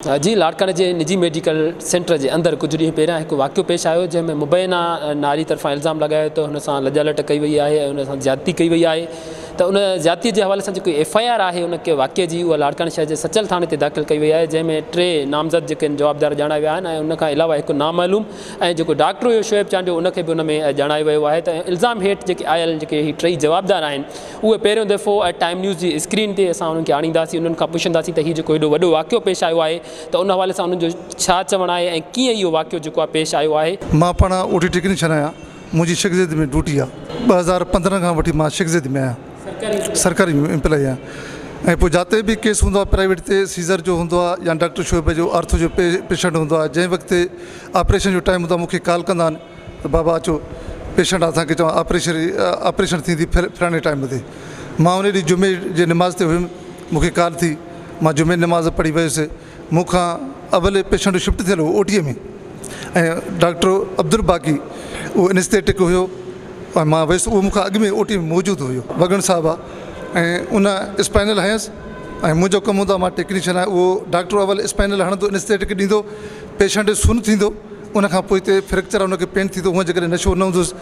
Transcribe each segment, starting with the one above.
جي لاڙڪاڻي جي نجي ميڊيڪل سينٽر جي اندر ڪجهه ڏينهن پهريان هڪ واقعو پيش آيو جنهن ۾ مبينا ناري طرفان الزام لڳايو ته هن سان لڄ لٽ ڪئي وئي آهي ۽ هن سان زيادتي ڪئي وئي آهي ته ان زيادتي جي حوالي سان جيڪو ايف I R آهي ان کي واقعي جي اها لاڙڪاڻي شهر جي سچل ٿاڻي تي داخل ڪئي وئي آهي جنهن ۾ ٽي نامزد جيڪي جوابدار ڄاڻايا ويا آهن ۽ ان کان علاوه هڪ نامعلوم ۽ جيڪو ڊاڪٽر هيو شعيب چانڊيو ان کي به ان ۾ ڄاڻايو ويو آهي ته الزام هيٺ جيڪي آيل جيڪي هي ٽئي جوابدار آهن اهي پهريون دفعو ٽائيم نيوز جي اسڪرين تي اسان انهن کي آڻينداسين انهن کان پڇنداسين ته هي جيڪو هيڏو وڏو واقعو پيش آيو آهي ته ان حوالي سان انهن جو ڇا چوڻ آهي ۽ ڪيئن اهو واقعو جيڪو آهي پيش آيو آهي. مان پاڻ او ٽي ٽيڪنيشن آهيان منهنجي شيخ زيد ۾ ڊيوٽي آهي 2015 کان وٺي مان شيخ زيد ۾ آهيان سرڪاري امپلائي آهيان ۽ پوء جاتي به ڪيس هوندو آهي پرائيويٽ تي سيزر جو هوندو آهي يا ڊاڪٽر شعيب جو آرٿو جو پيشنٽ هوندو آهي جنهن وقت آپريشن جو ٽائيم هوندو آهي مون کي ڪال ڪندا آهن ته بابا اچو پيشنٽ آ اسان کي چون آپريشن آپريشن ٿيندي فلاڻي ٽائيم تي مان ان ڏينهن جمعي جي نماز تي هيم مون کي ڪال ٿي مان جمعي نماز پڙهي ويس مون کان اول پيشنٽ شفٽ ٿيل هو او ٽي ۾ ۽ ڊاڪٽر عبدالباقي اهو انستيٽڪ هيو ۽ مان ويس اهو مون کان اڳ ۾ او ٽي ۾ موجود هيو وڳڻ صاحب آ ۽ ان اسپائنل هنيس ۽ منهنجو ڪم هوندو آ مان ٽيڪنيشن آهيان اهو ڊاڪٽر اول اسپائنل هڻندو انستيٽڪ ڏيندو پيشنٽ سن ٿيندو ان کان پوء هتي فريڪچر آهي ان کي پين ٿيندو هونء جيڪڏهن نشو نه هوندس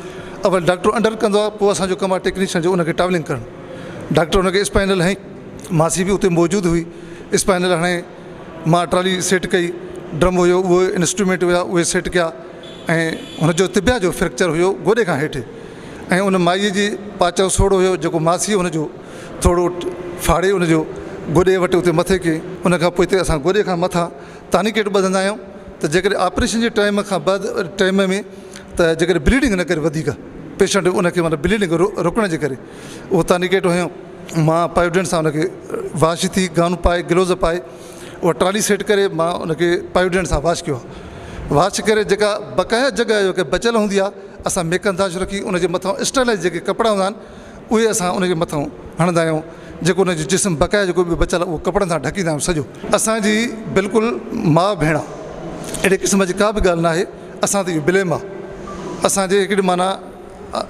اول ڊاڪٽر انڊر ڪندو آهي پوء اسان جو ڪم آهي ٽيڪنيشن جو ان کي ٽاولنگ ڪرڻ ڊاڪٽر ان کي اسپائنل هنئي ماسي به اتي موجود هئي اسپائنل هڻي مان ٽرالي سيٽ ڪئي ڊرم هيو اهي انسٽرومينٽ هيا اهي سيٽ ڪيا ۽ هن جو تبيا جو فريڪچر هيو گوڏي کان هيٺ ۽ ان مائيء جي پاچو سوڙهو هيو جيڪو ماسي هن جو ٿورو ڦاڙي ان جو گوڏي وٽ اتي مٿي ڪئي ان کان پوء هتي اسان گوڏي کان مٿان تانيڪيٽ ٻڌندا آهيون ته جيڪڏهن آپريشن جي ٽائيم کان بعد ٽائيم ۾ ته جيڪڏهن بليڊنگ نه ڪري وڌيڪ پيشنٽ ان کي معنيٰ بليڊنگ روڪڻ جي ڪري اهو تانيڪيٽ هنيو مان پايوڊين سان ان کي واش ٿي گائون پائي گلوز پائي اها ٽرالي سيٽ ڪري مان ان کي پايوڊين سان واش ڪيو آهي واش ڪري جيڪا بقايا جڳهه جو بچيل هوندي آهي اسان ميڪنداش رکي ان جي مٿان اسٽرلائز جيڪي ڪپڙا هوندا آهن اهي اسان ان جي مٿان هڻندا آهيون جيڪو ان جو جسم بقايا جيڪو به بچيل آهي اهو ڪپڙن سان ڍڪيندا آهيون سڄو. اسان جي بلڪل ماء ڀيڻ آ اهڙي قسم جي ڪا به ڳالهه ناهي اسان تي اهو بليم آ اسان جي هڪڙي معنيٰ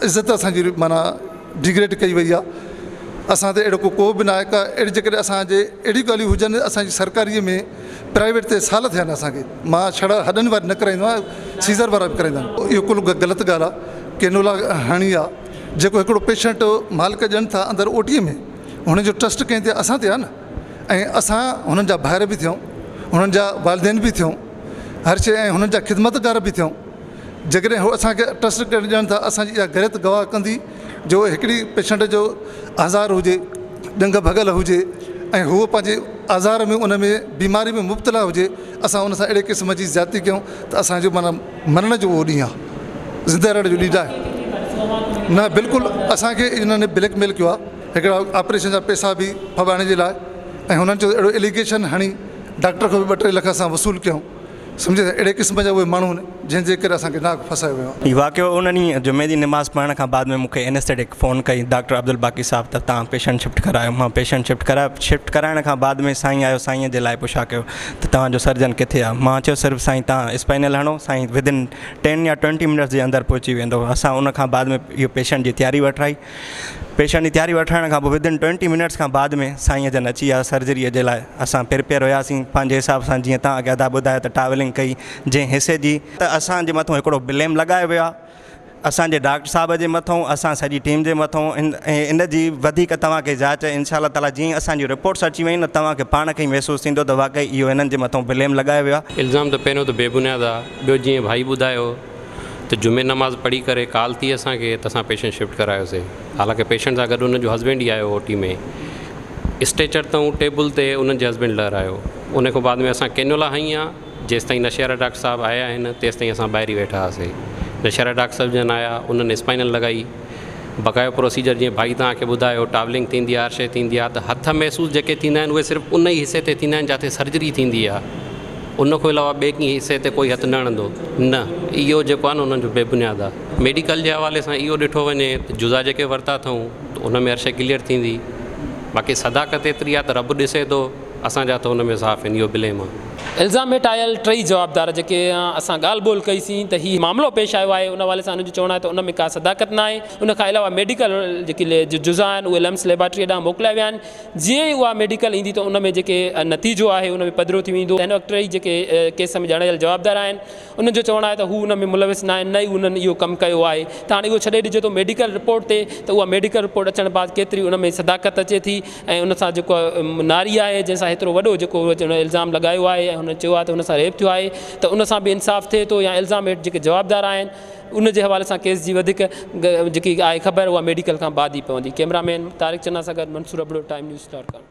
عزت اسان جي معنيٰ ڊيگريڊ ڪئي وئي آ اسان تي اهڙو ڪو به ناهي ڪا اهڙي جيڪڏهن اسان جي اهڙيون ڳالهيون هجن اسان جي سرڪاري ۾ پرائيويٽ تي سال ٿيا آهن اسان کي مان ڇڙا هڏن واري نه ڪرائيندو آهيان سيزر وارا به ڪرائيندا آهن اهو ڪل غلط ڳالهه آ ڪينولا هڻي آ جيڪو هڪڙو پيشنٽ مالڪ ڏين ٿا اندر او ٽي ۾ هن جو ٽرسٽ ڪنهن تي اسان تي آهي نه ۽ اسان هنن جا ڀائر به ٿيون هنن جا والدين به ٿيون هر شيء ۽ هنن جا خدمتگار به ٿيون جيڪڏهن هو اسانکي ٽرسٽ ڪري ڏين ٿا اسانجي اها غيرت گواهه ڪندي جو هڪڙي پيشنٽ جو آزار هجي ڏنگ ڀڳل هجي ۽ هو پنهنجي آزار ۾ ان ۾ بيماري ۾ مبتلا هجي اسان ان سان اهڙي قسم جي زيادتي ڪيون ته اسانجو معنيٰ مرڻ جو اهو ڏينهن آهي زنده رهڻ جو ڏينهن ناهي نه بلڪل اسانکي انهن بليڪ ميل ڪيو آهي هڪڙا آپريشن جا پئسا به ڦٻائڻ جي لاء ۽ هنن چيو اهڙو ايليگيشن هڻي ڊاڪٽر کان به ٻه ٽي لک اسان وصول ڪيون سمجهي ته اهڙي قسم جا اهي ماڻهو آهن جنهن جي ڪري اسان کي ناحق ڦاسايو ويو آهي. هي واقعو ان ڏينهن جمعي جي نماز پڙهڻ کان بعد ۾ مون کي اينسٿيٽڪ فون ڪئي ڊاڪٽر عبدالباقي صاحب ته توهان پيشنٽ شفٽ ڪرايو مان پيشنٽ شفٽ ڪرايو شفٽ ڪرائڻ کان بعد ۾ سائين آيو سائين جي لاء پڇا ڪيو ته توهان جو سرجن ڪٿي آهي مان چيو صرف سائين توهان اسپائنل هڻو سائين ودن ٽين يا ٽوئنٽي منٽس جي اندر پهچي ويندو اسان ان کان بعد ۾ اهو پيشنٽ جي تياري وٺرائي پيشنٽ جي تياري وٺرائڻ کان پوء ودن ٽوئنٽي منٽس کان بعد ۾ سائين جن اچي ويا سرجريء جي لاء اسان پرپيئر هياسين پنهنجي حساب سان جيئن توهان کي ادا ٻڌايو ته ٽاولنگ ڪئي جنهن حصي جي ته اسان جي مٿون هڪڙو بليم لڳايو ويو آهي اسان جي ڊاڪٽر صاحب جي مٿون اسان سڄي ٽيم جي مٿون ۽ ان جي وڌيڪ توهان کي جاچ انشاء الله تعالي جيئن اسان جون رپورٽس اچي ويون نه توهان کي پاڻ کي ئي محسوس ٿيندو ته واقعي اهو هنن جي مٿون بليم لڳايو ويو آهي. الزام ته پهريون ته بي بنياد آ ٻيو جيئن ڀائي ٻڌايو ته جمعي نماز پڙهي ڪري ڪال ٿي اسان کي ته اسان پيشنٽ شفٽ ڪرايوسي حالانڪه پيشنٽ سان گڏ ان جو هسبينڊ ئي آيو او ٽي ۾ اسٽيچر تئون ٽيبل تي انهن جي هسبينڊ لهرايو ان کان بعد ۾ اسان ڪينولا هنئي آ جيستائين نشيارا ڊاڪٽر صاحب آيا آهن تيستائين اسان ٻاهر ئي ويٺا هئاسي نشيارا ڊاڪٽر صاحب جن آيا انهن اسپائنل لڳائي بقايو پروسيجر جيئن ڀائي توهان کي ٻڌايو ٽاولنگ ٿيندي آهي هر شيء ٿيندي آهي ته هٿ محسوس جيڪي ٿيندا آهن اهي صرف ان ئي حصي تي ٿيندا آهن جاتي سرجري ٿيندي آهي ان کان علاوه ٻئي ڪنهن حصي تي ڪوئي هٿ نه هڻندو نه اهو جيڪو آهي نه انهن جو بي بنياد آهي ميڊيڪل جي حوالي سان اهو ڏٺو وڃي ته جزا جيڪي ورتا اٿئون ته ان ۾ هر شيء ڪليئر ٿيندي باقي صداقت ايتري آهي ته رب ڏسي ٿو. اسان جا ته ان ۾ صاف آهن اهو بليم آهي. الزام هيٺ آيل ٽئي جوابدار جيڪي اسان ڳالهه ٻولهه ڪئي سين ته هي معاملو پيش آيو آهي ان حوالي سان هنن جو چوڻ آهي ته ان ۾ ڪا صداقت ناهي ان کان علاوه ميڊيڪل جيڪي جزا آهن اهي لمس ليبارٽري ڏانهن موڪليا ويا آهن جيئن ئي اها ميڊيڪل ايندي ته ان ۾ جيڪي نتيجو آهي ان ۾ پڌرو ٿي ويندو هن وقت ٽئي جيڪي ڪيس ۾ ڄاڻايل جوابدار آهن انهن جو چوڻ آهي ته هو ان ۾ ملوث ناهن نه ئي انهن اهو ڪم ڪيو آهي ته هاڻي اهو ڇڏي ڏجي ٿو ميڊيڪل رپورٽ تي ته اها ميڊيڪل رپورٽ اچڻ بعد ڪيتري ان ۾ صداقت اچي ٿي ۽ ان سان جيڪو ناري آهي جنهن سان هيترو وڏو جيڪو الزام لڳايو آهي ۽ هن چيو آهي ته هن سان ريپ ٿيو آهي ته ان سان به انصاف ٿئي ٿو يا الزام هيٺ جيڪي جوابدار آهن ان جي حوالي سان ڪيس جي وڌيڪ جيڪي آهي خبر اها ميڊيڪل کان بعد ئي پوندي ڪئميرا مين طارق چنا سان گڏ Mansoor Abro time news Larkana.